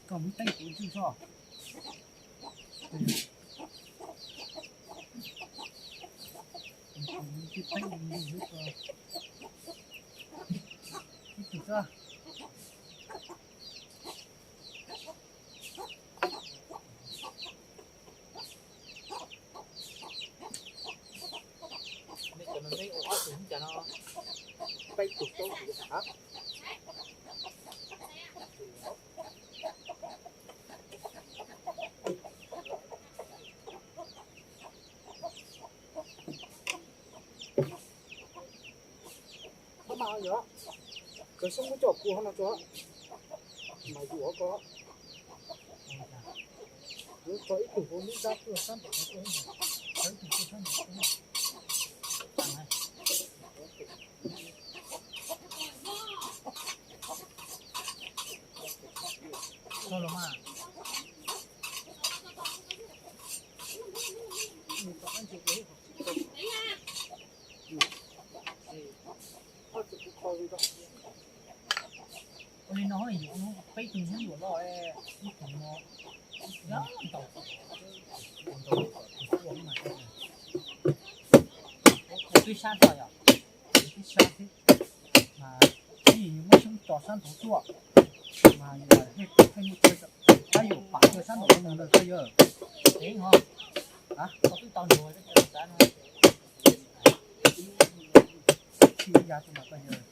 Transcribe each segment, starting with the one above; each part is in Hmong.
Koj muab teeb kuv ntsuj soj. Koj mas yog, koj xub muab coj kuv hov no tso, mas yuav koj, yuav tso ib tug hauv lub nrab tuaj sab nraum no tuaj, tso ib tug tuaj sab nraum no tuaj. Tso los mas. Ua li no yuav peb tug nyuj yuav loj, ib tug no ntaus, ntaus kom tus tuaj mas, twb sab tso yom, twb sab xwb, mas ib yim yus muab xyoob tso sab nraud tuaj, mas yus thiaj, thiaj muaj chaw, tab yus pam chaw sab nraud mus ntawd koj yawg. Deev ho, twb tau nrug, tsis ya mas koj yawg.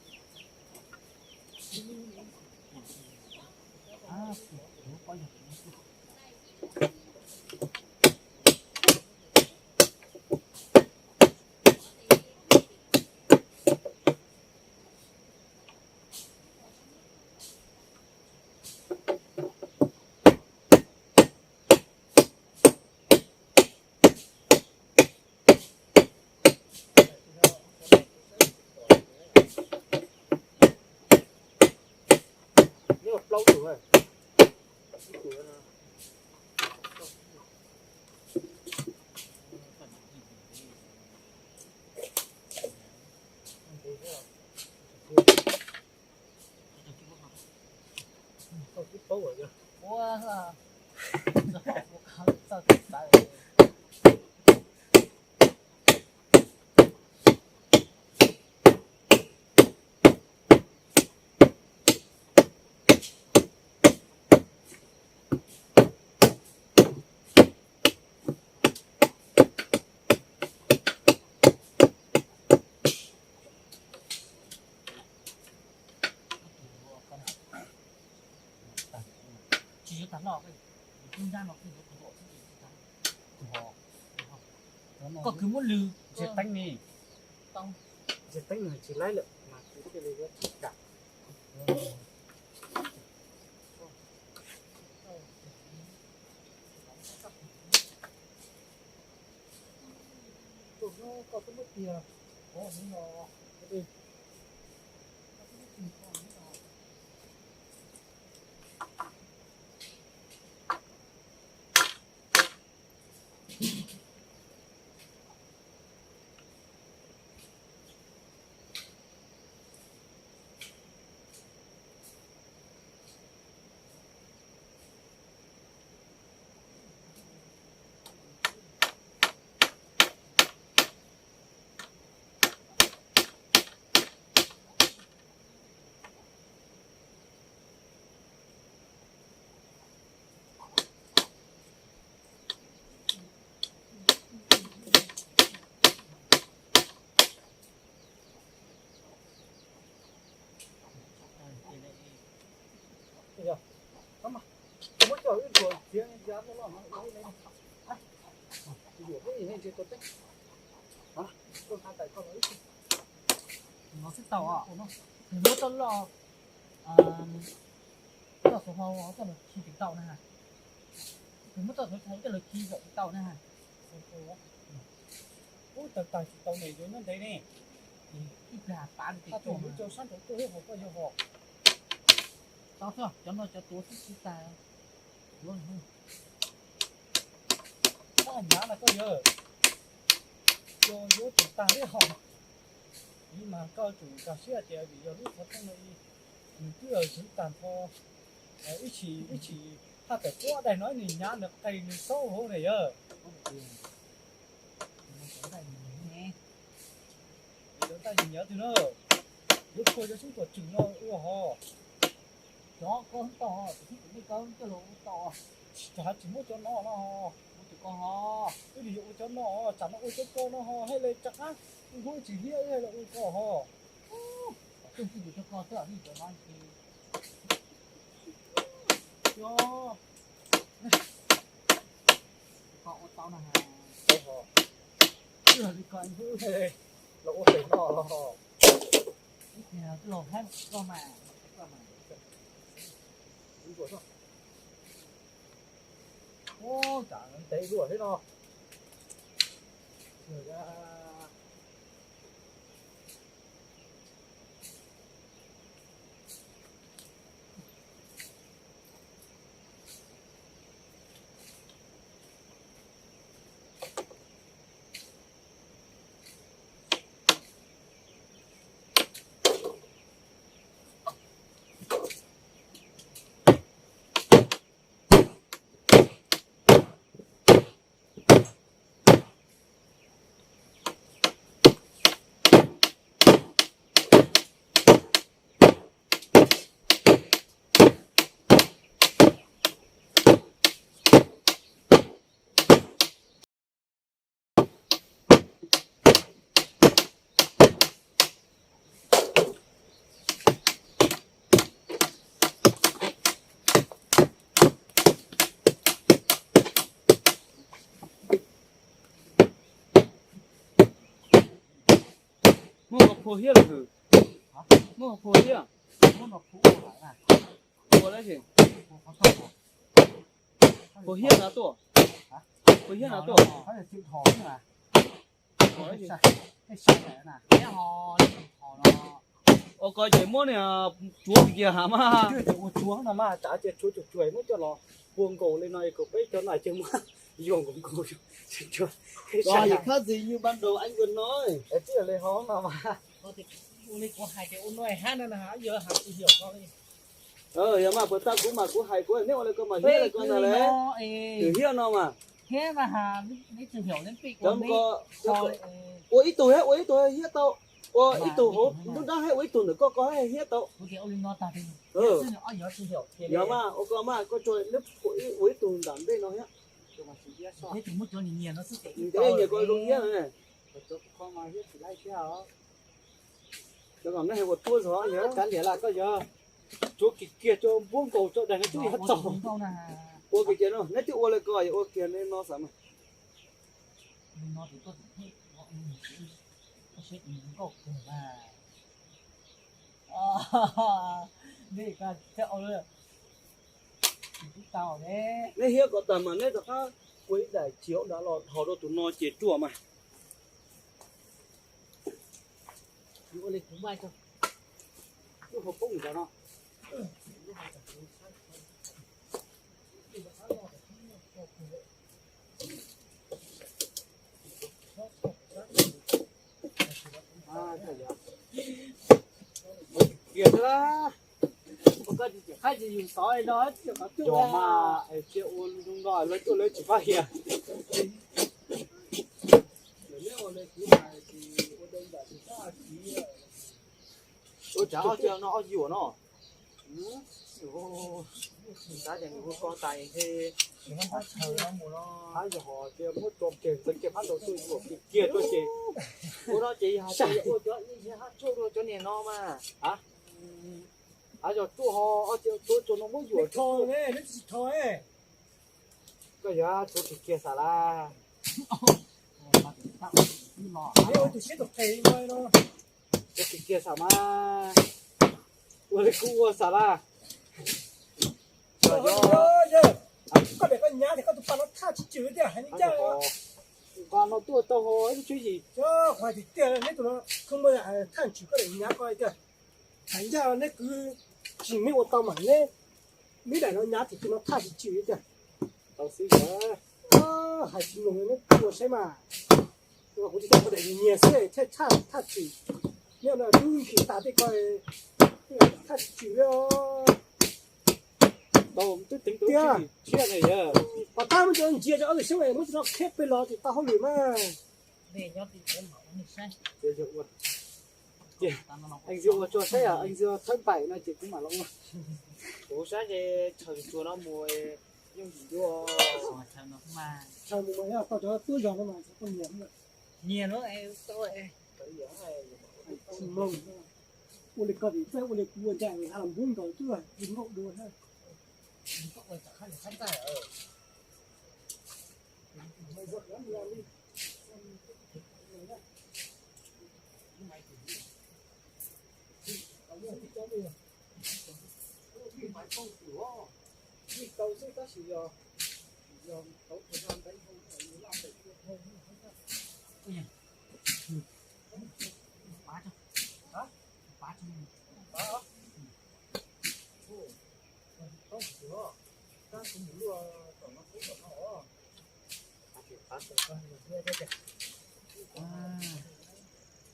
Plaub tus, ib tus Tsis yuav tag loj, ib nrab no koj yuav tus dua xwb ces tsis tag. Koj kws muab lw, ntseg teeb ni, ntseg teeb nws tsis laib lawm mas kuv thiaj li yuav tsis kam. Tus no koj twb muab tiag, ov, no, Muab coj ib ntuas txiav ya loj loj no ua ib leeg. Yuam peb ib leeg ntseg tua teb. Tuaj nqa tais koj los ib tug. No xwb tau os. Nws muab txoj loj, txoj xov ho txoj lawv khi tsis tau na. Nws muab txoj xov txhais coj lawv khi zaum tsis tau na. Ub, tawg tag tsis tau ne, yuav nyob ntev ne. Ib pliag pav li tus yuav cov sab nraud tuaj ib hom koj yog hom. Tau xwb, cov no cov tuav xwb tsis tas. Yuav, tab hnyav na koj yawg. Yog yuav tsum tag ib hom. Vim mas koj tsum nkag siab tias vim yog lub xov tooj no nws twb zwv tag nrho, ib tshim ib tshim Thaj tawm puab daim no nws hnyav nws qe nws saub hauv na yawg. Cov ntaj nyiam twg na, yuav kho cov xyoob tom tswm no ua hos. Cov koj tau, tus xyoob tom nej koj coj los ua tau. Tsis tas tsis muab cov no no. Muab cov ko ho. Twb yog ua cov no, tsam no ua cov ko no ho, hais li rov qab, hnub tsis hiab los ua ko ho. Coj cov ko xwb, cov no ces ko ua tau no. Twb yog li ko, los ua pem no los. Ib pliag twb los hab koj mas, koj mas. Ub, tsam ntev luaj thiab no. Muab qhov phua hiab los hwm. Muab qhov phua hiab. Phua dab tsi? Phua hiab na tuaj. Phua hiab na tuaj. Ua ko ces muab niag tsuav kiag has mas. Ua tsuav no mas, tav ces tsuav tsuag tsuag muab coj los pua nkaus li no, kom peb cov no ces muab yuav nkaus nkaus. Khab zis nyuj npab nraus eeb ua no. Twb yog li ho no mas. Ua li kuv hais tias ua no hab no na, yog hais tsis yog ko li. Yog mas puas tau kuv mas kuv hais kuv neb ua li ko mas hiab li ko ntag le. Nws hiab no mas. Cov ko ua ib tug thiab ua ib tug hiab tau, ua ib tug hauv nruab nrab thiab ua ib tug ntawm koj ko thiab hiab tau. Yog mas ua ko mas koj tsuag neb ua ib tug nram ntej no thiab. Nws nyiam ko zoo hiab. Cov kom neb hais ua tuab zog yog kav liam las koj yog tsuav kiag kiag tsuav npuab nkaus tso daig no twb yog txaus. Ua kiag kiag no neb twb ua li ko yog ua kiag li no xav mas. Neb hiab kom tag mas neb rov qab ua ib daim tsis hauv nrad los dhos rau tus no ces ruaj mas. Kiag xwb, koj tsis tseem qhaib tsis yus tod no, tsis qhov tuaj mas cia ua zoo no lawv tuaj lawv tsis pab hias. Ua cas ob cag no ob yuam no. Tab ces nws ua ko tas he, hab yog hos cia muab tso kiag txeev kiag phab ntau tuaj yuam kiag kiag tuaj ces. Ua no ces yog hais tias ua cov ib hab tshuaj dua cov niag no mas. Hab yog tshuaj ho ob cag tuaj tso no muab yuam tso. Koj yog tsuav kiag kiag xav lawm. Tsuav kiag kiag xav mas. Ua li kuv ua xav lawm. Koj daim koj nyav tias koj tus pas no thaj tsis tswm tiag hais li cas. Nqa no tuaj tau ho ib lub tswb yim. Hais tiag tiag neb tus no khwb muaj thaj tswm koj daim nyav ko tiag. Hais ncaj neb kwv tsis meb ua tau mas neb, neb daim no nyav tias tus no thaj tsis tswm tiag. Tau xwb yog. Hais tsis mloog neb ua saib mas. Kuv tsis tau daim nyias xwb thiaj thaj tswm. Neb no tub nkim tas tej ko thaj tsis tswm li os. Tiag, pos tab muab cov ntsia cov ob tug xyoob muab cov no qheb pem los ces tau hauj lwm mas. Ua tso saib, thawb npaim no ces kuv mam los ua. Kuv saib ces tshaw tsuas no mus yooj yim dua. Tshaw mus mas yog tau cov tuab zog no mas tau nyias. Nyias lub, ua li ko vim txawj ua li kuv ua ncaj ha los npub nkaus twb nkaum dua thiab.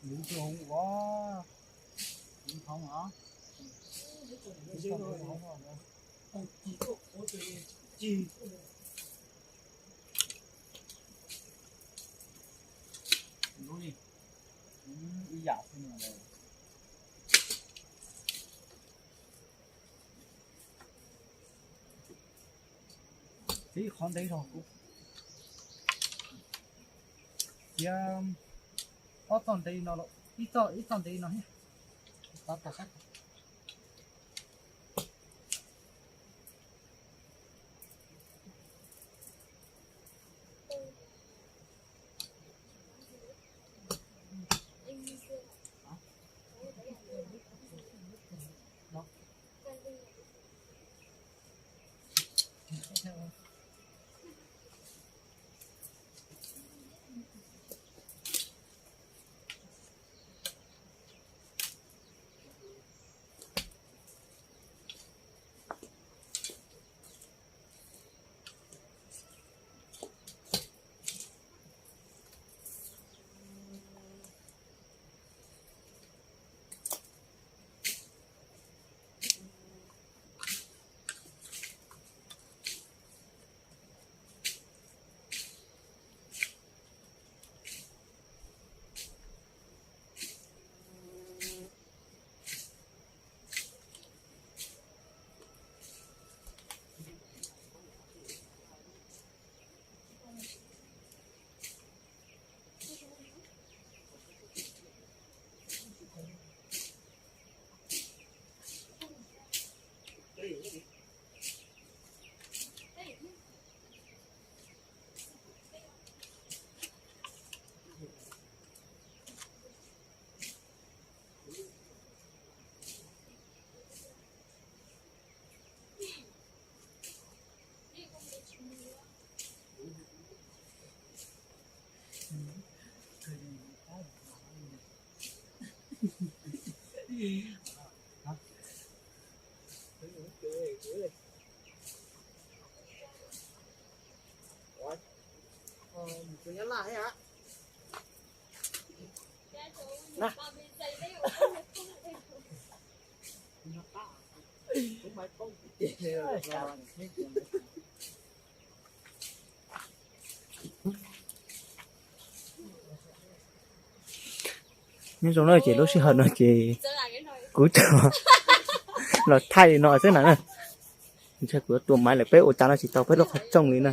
Lwv hoo ua, lwv hoo os. Lub ni, ib yam xwb no. Txiv qhov ntev zog kuv txiav ob txoj ntev no, ib txoj, ib txoj ntev no thiab. Nyob zoo na, ces lub sij hawm no ces kuv coj los thaij li no xwb na. Ntshe kuv yuav tua maiv lawm, peb ua cas no tsis tau peb lub qhov rooj li na.